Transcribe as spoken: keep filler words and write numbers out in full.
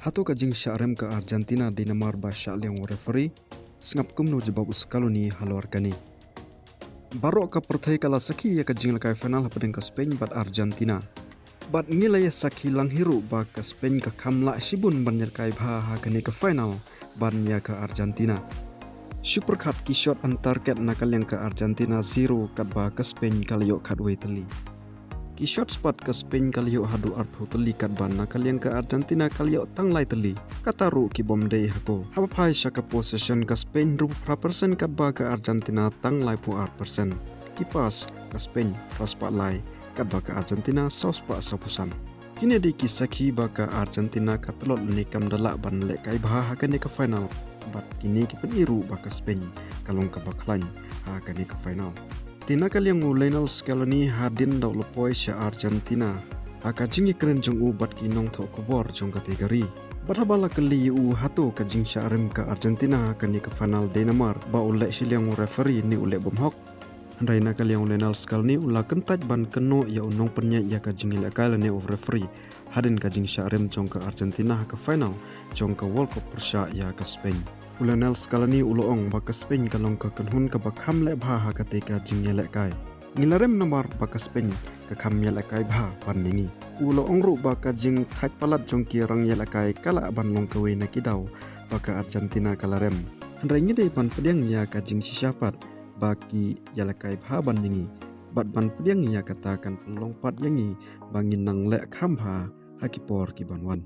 Hato ka jingshah rem ka Argentina dei namar ba shah liang u referee? Sngap kumno jubab u Scaloni halor kane. Baroh ka pyrthei ka la sakhi ïa ka jingïalehkai final hapdeng ka Spain bad Argentina. Bad ngi la ïa sakhi lang hi ruh ba ka Spain ka kham lah shibun ban ïalehkai bha ha kane ka final ban ïa ka Argentina. Shu pyrkhat, ki shot on target na ka liang ka Argentina zero, katba ka Spain ka la ïoh khatwei tylli. Ki shot spat ka Spain ka la ïoh haduh arphew tylli, katba na ka liang ka Argentina ka la ïoh tang lai tylli. Kata ruh ki bym dei ha goal. Haba phai sha ka possession, ka Spain hynriewphew phra percent, katba ka Argentina tang laiphew ar percent. Ki pass, ka Spain phra spah lai, katba ka Argentina saw spah sawphew san. Kine dei ki sakhi ba ka Argentina ka tlot lane kam da lah ban lehkai bha ha kane ka final. Bad kine ki pyni ruh ba ka Spain ka long kaba khlaiñ ha kane ka final. Te na ka liang u Lionel Scaloni, hadien da u la poi sha Argentina, ha ka jingïakren jong u bad ki nongthoh khubor jong kata ka ri, bad haba la kylli ïa u hato ka jingshah rem ka Argentina ha kane ka final dei namar ba u leh shiliang u referee ne u leh bymhok. Hynrei na ka liang u Lionel Scaloni u la kyntait ban kynnoh ïa u nongpynïaid ïa ka jingïalehkai lane u referee hadien ka jingshah rem jong ka Argentina ha ka final jong ka World Cup pyrshah ïa ka Spain. U Lionel Scaloni u la ong ba ka Spain ka long ka kynhun kaba kham leh bha ha kata ka jingïalehkai. Ngi la rem namar ba ka Spain ka kham ïalehkai bha ban ïa ngi. U la ong ruh ba ka jingthait palat jong ki rangïalehkai ka lah ban long kawei na ki daw ba ka Argentina ka la rem. Hynrei ngi dei ban pdiang ïa ka jingshisha pat ba ki ïalehkai bha ban ïa ngi, bad ban pdiang ïa kata kan pynlong pat ïa ngi ba ngin nang leh kham bha ha ki por ki ban wan.